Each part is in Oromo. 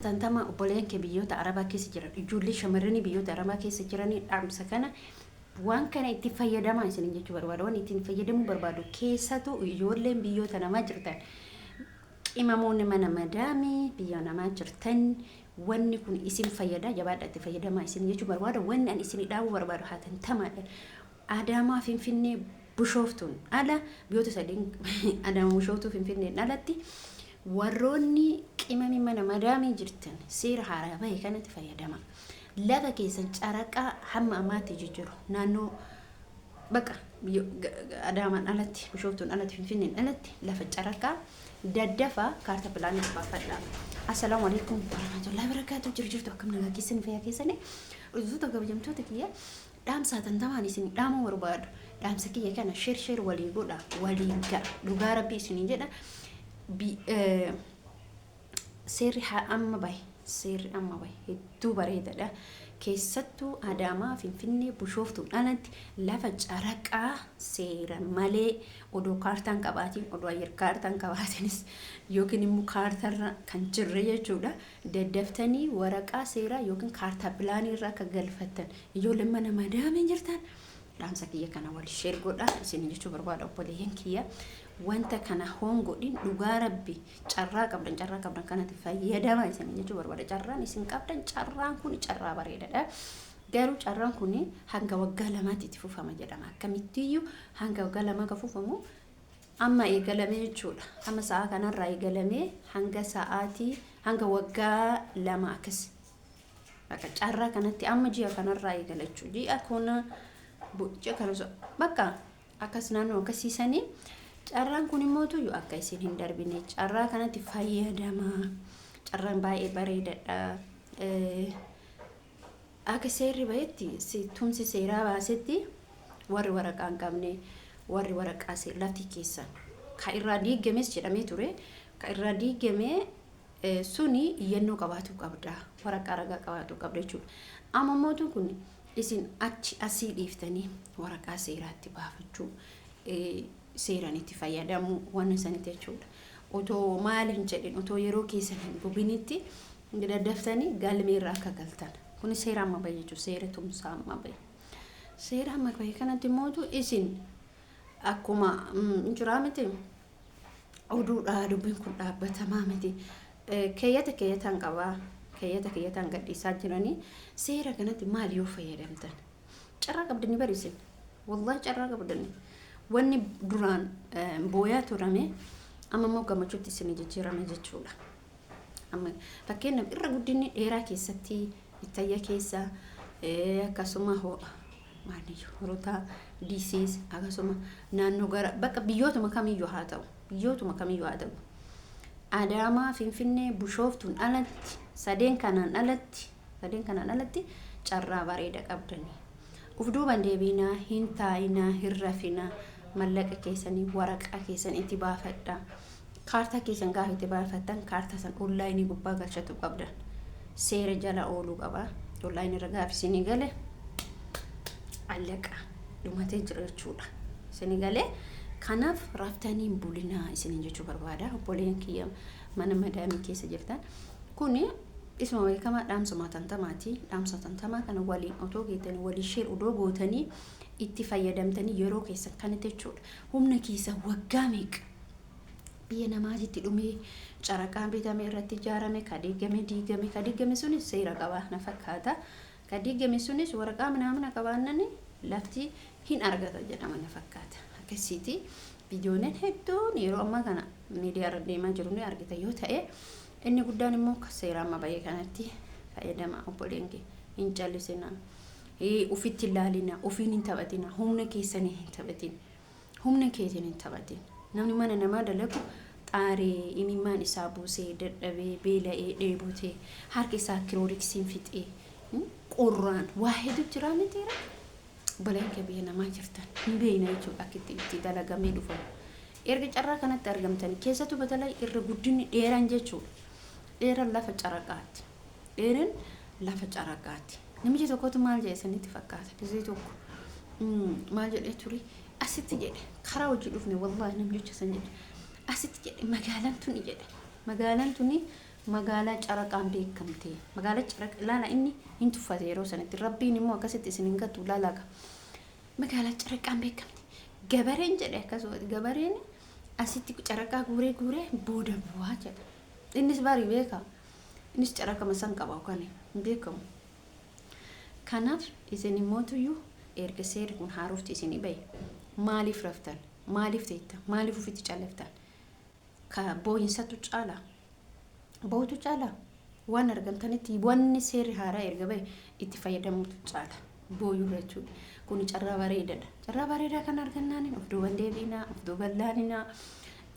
Tantama obboleeyyan kee biyyoota Arabaa keessa jiran, ijoollee shamarranii biyyoota Arabaa keessa jiranii dhaamsa kana, waan kana itti fayyadamaa isiniin jechuu barbaada. Waan ittiin fayyadamuu barbaadu keessattuu ijoolleen biyyoota namaa jirtan, qimamoonni mana madaamii biyya namaa jirtan, wanni kun isin fayyada, jabaadhaa itti fayyadamaa isin jechuu barbaada. Wanni ani isin dhaabuu barbaadu hatantamaadha. Adaamaa, Finfinnee, Bishooftuun ala, biyyoota sadiin Adaamaa, Bishooftuu, Finfinneen alatti warroonni qimamii mana madaamii jirtan seera haaraa bahe kanatti fayyadama. Lafa keessan caraqaa hamma ammaatti jijjiiru naannoo baqa Adaamaan alatti, Bishooftuun alatti, Finfinneen alatti lafa caraqaa daddafaa kaarta pilaanii baafadhaa. Assalaamu alaikum warahmatullahi wabarakatuh. Jiru jirtu, akkam nagaa keessan, fayyaa keessanii? Hordoftoota kabajamtoota kiyya, dhaamsa hatantamaan isin dhaamuu barbaadu. Dhaamsa kiyya kana share share walii godha, waliin ga'a. Dhugaa Rabbii isinii jedha. Seerri amma bahe, seerri amma bahe hedduu bareedaadha. Keessattuu Adaamaa, Finfinnee, Bishooftuun alatti lafa caraqaa seera malee odoo kaartaan qabaatiin, odoo ayyar kaartaan qabaatinis yookiin immoo kaartarra kan jirre jechuudha. Daddaftanii waraqaa seeraa yookiin kaartaa pilaanii irraa akka galfattan, ijoolleen mana madaamii jirtan, dhaamsa kiyya kana wal share godha isin jechuu barbaada. Obboleeyyan kiyya, wanta kana hoon godhin, dhugaa Rabbi carraa qabdan, carraa qabdan kanatti fayyadama isin jechuu barbaada. Carraan isin qabdan, carraan kun carraa bareedaadha. Garuu carraan kun hanga waggaa 2tti itti fufama jedhama. Akkamittiyyuu hanga waggaa 2 kan fufamu amma eegalamee jechuudha. Amma sa'a kanarraa eegalamee hanga sa'aatii hanga waggaa 2 akkas. Bakka carraa kanatti amma ji'a kanarraa eegala jechuudha. Ji'a kuna, ji'a kana, bakka akkas naannoo akkasiisanii carraan kun immoo tuyyu akka isin hin darbine carraa kanatti fayyadamaa. Carraan baay'ee bareedaadha. Akka seerri bahetti, tumsi seeraa baasetti, warri waraqaa hin qabne, warri waraqaa lafti keessan ka irraa diigames jedhamee ture, ka irraa diigame suni iyyannoo qabaachuu qabda, waraqaa ragaa qabaachuu qabda jechuudha. Amma mootu kun isin achi asii dhiiftanii waraqaa seeraatti baafachuu, seeraan itti fayyadamuu waan sanitti jechuudha. Otoo maal hin jedhin, otoo yeroo keessan hin gubinitti daddaftanii galmeerra akka galtan. Kuni seera amma bahe jechuudha. Seera tumsaa amma bahe. Seera amma bahe kanatti mootu isin akkuma jiraa miti, oduudha, dubbiin kun dhaabbatamaa miti. Keeyyata keeyyataan qabaa. Keeyyata keeyyataan gadhiisaa jiranii seera kanatti maal yoo fayyadamtan. Carraa qabdanii bariisin. Wallahi carraa qabdanii. Wanni duraan booyaa turame amma immoo gammachuutti isin jijjiirame jechuudha. Amma fakkeenyaaf irra guddinni dheeraa keessatti, ittayya keessa, akkasuma horotaa diisiis, akkasuma naannoo gara bakka biyyootuma kamiyyuu haa ta'u, biyyootuma kamiyyuu haa ta'u. Adaamaa, Finfinnee, Bishooftuun alatti, sadeen kanaan alatti, sadeen kanaan alatti carraa bareeda qabdanii. Uf duuban deebiinaa, hin taa'inaa, hin rafinaa, mallaqa keessanii waraqaa keessan itti baafadhaa. Kaartaa keessan gaafa itti baafattan kaartaa san onlaayinii gubbaa galchatu qabdan. Seera jala ooluu qaba. Onlaayinii irra gaafa isinii gale allaqa dhumatee jira jechuudha. Isinii galee, kanaaf raftanii hin bulinaa isiniin jechuu barbaada. Obboleen kiyya mana madaamii keessa jirtan. Kuni isuma beekamaa dhaamsuma tantamaati. Dhaamsa tantamaa kana waliin otoo geettanii, walii share odoo gootanii itti fayyadamtanii yeroo keessan kanatti jechuudha. Humna keessa waggaa meeqa biyya namaatitti dhumee, caraqaan bitame, irratti ijaarame, ka diigame diigame, ka diigame sunis seera qaba na fakkaata. Ka diigame sunis waraqaa minaamina qabaannani lafti hin argata jedhama na fakkaata. Akkasiiti viidiyooleen hedduun yeroo ammaa kana miidiyaa irra deemaa jiru ni argita yoo ta'e, inni guddaan immoo seera amma bahee kanatti fayyadama, obboleen kee, hin callisina. Ufitti ilaalina, ofiin hin taphatina, humna keessanii hin taphatin. Humna keetiin hin taphatin. Namni mana namaa dalagu xaaree imimmaan isaa buusee, dadhabee, beela'ee, dheebotee, harka isaa kirooriksiin fixee, qorraan waa hedduu jira mitiira. Obboleen kee biyya namaa jirtan hin beekna jechuudha akka itti dalagamee dhufamu. Erga carraa kanatti argamtanii, keessattuu batalaa irra guddinni dheeraan jechuudha. Dheeraan lafa caraqaati. Dheeraan lafa caraqaati. Namichi tokkotu maal jedhe sanitti fakkaata. Gisee tokko maal jedhee ture? Asitti jedhe, karaa hojii dhufne, wallahi namticha san jedhe. Asitti jedhe, magaalaan tuni jedhe. Magaalaan tuni Magaalaa caraqaan beekamte. Magaalaa caraqa ilaala, inni hin tuffate yeroo sanatti. Rabbiin immoo akkasitti isin hin gatu, ilaalaa. Magaalaa caraqaan beekamte. Gabareen jedhe, akkasuma gabareen asitti caraqaa guuree guuree booda bu'aa jedha. Innis barii beeka. Innis caraqama san qaba yookaan hin beekamu. Kanaaf isin immootuyyuu erga seerri kun haarofti isinii bahe maaliif raftan? Maaliif teettan? Maaliif ofitti calliftan? Ka boo'insatu caala. Boo'utu caala. Waan argamtanitti wanni seerri haaraa erga bahe itti fayyadamuutu caala. Booyurra jechuudha. Kun carraa bareedaadha. Carraa bareedaa kan argannaan of duuban deebiinaa, of duuban laalinaa,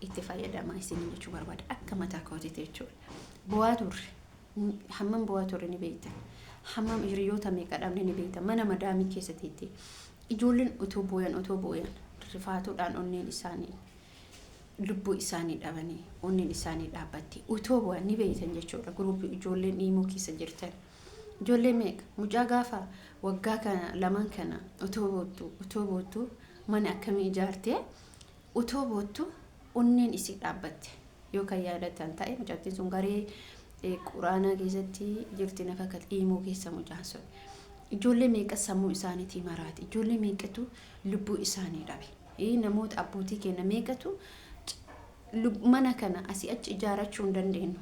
itti fayyadamaa isin jechuu barbaada. Akka mataa kootiiti jechuudha. Bu'aa turre. Hammam bu'aa turre ni beektan. Hammam hiriyoota meeqa dhabne ni beektan. Mana madaamii keessa teettee. Ijoolleen otoo booyan, otoo booyan, rifaatuudhaan onneen isaanii, lubbuu isaanii dhabanii, onneen isaanii dhaabbatti utoo bu'an ni beektan jechuudha. Guruupii ijoolleen dhiimoo keessa jirtan. Ijoollee meeqa mucaa gaafa waggaa kana lamaan kana otoo boottu, otoo boottu, mana akkamii ijaartee otoo boottu onneen isii dhaabbatte yoo kan yaadatan ta'e, mucattiin sun garee quraanaa keessatti jirti na fakkaata, dhiimoo keessa mucaan sun. Ijoollee meeqa sammuu isaaniitii maraate? Ijoollee meeqatu lubbuu isaanii dhabe? Namoota abbootii keenya meeqatu mana kana asii achi ijaarachuu hin dandeenyu,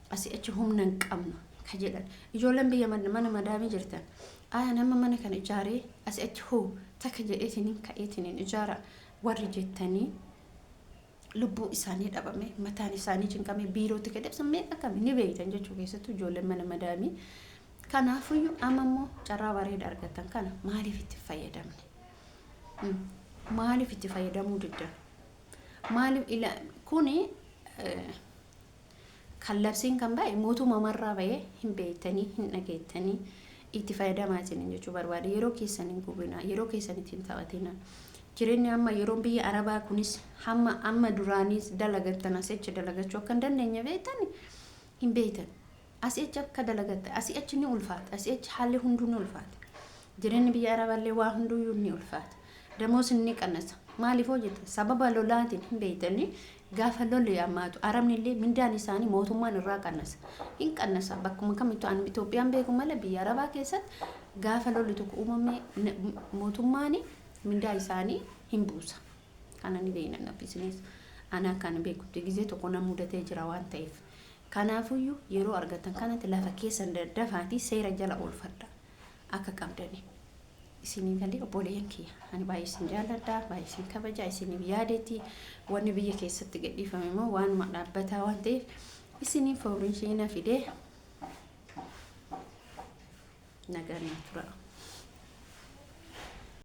asii achi humna hin qabnu ka jedhan? Ijoolleen biyya mana madaamii jirtan, aya, nama mana kana ijaaree asii achi hoo takka jedheetiniin ka'eetiniin ijaara warri jettanii, lubbuu isaanii dhabame, mataan isaanii cinqame, biirootti gadhabsan meeqa kami ni beektan jechuu, keessattuu ijoolleen mana madaamii. Kanaafuyyuu amma immoo carraa bareeda argatan kana maaliif itti fayyadamne? Maaliif itti fayyadamuu diddan? Maaliif ila kuni kan labsiin kan bahe mootummaa marraa bahee hin beektanii, hin dhageettanii, itti fayyadamaa isiniin jechuu barbaade. Yeroo keessan hin gubinaa, yeroo keessan ittiin taphatinaa. Jireenyi amma yeroon biyya arabaa kunis hamma amma duraaniis dalagattan asii achi dalagachuu akka hin dandeenye beektani, hin beektan. Asii achi akka dalagatta asii achi ni ulfaata, asii achi haalli hunduu ni ulfaata. Jireenyi biyya arabaallee waa hunduyyuu ni ulfaata. Damoos ni qannasa. Maaliif hojjeta? Sababa lolaatiin hin beektanii, gaafa lolli ammaatu arabni illee mindaan isaanii mootummaan irraa qannasa. Hin qannasa. Bakkuma kamittuu, ani Itoophiyaan beeku malee, biyya arabaa keessatti gaafa lolli tokko uumame mootummaan mindaa isaanii hin buusa. Kana ni beekna gabbisinis. Ana kan beekutti gizee tokko na mudatee jira waan ta'eef. Kanaafuyyuu yeroo argatan kanatti lafa keessan daddafaatii seera jala oolfadha akka qabdanii. Isinii galee, obboleeyyan kiyya? Ani baay'ee isin jaalladha, baay'ee isin kabaja, isiniif yaadeeti. Wanni biyya keessatti gadhiifame immoo waanuma dhaabbataa waan ta'eef isiniif fooriin fidee nagaan tura.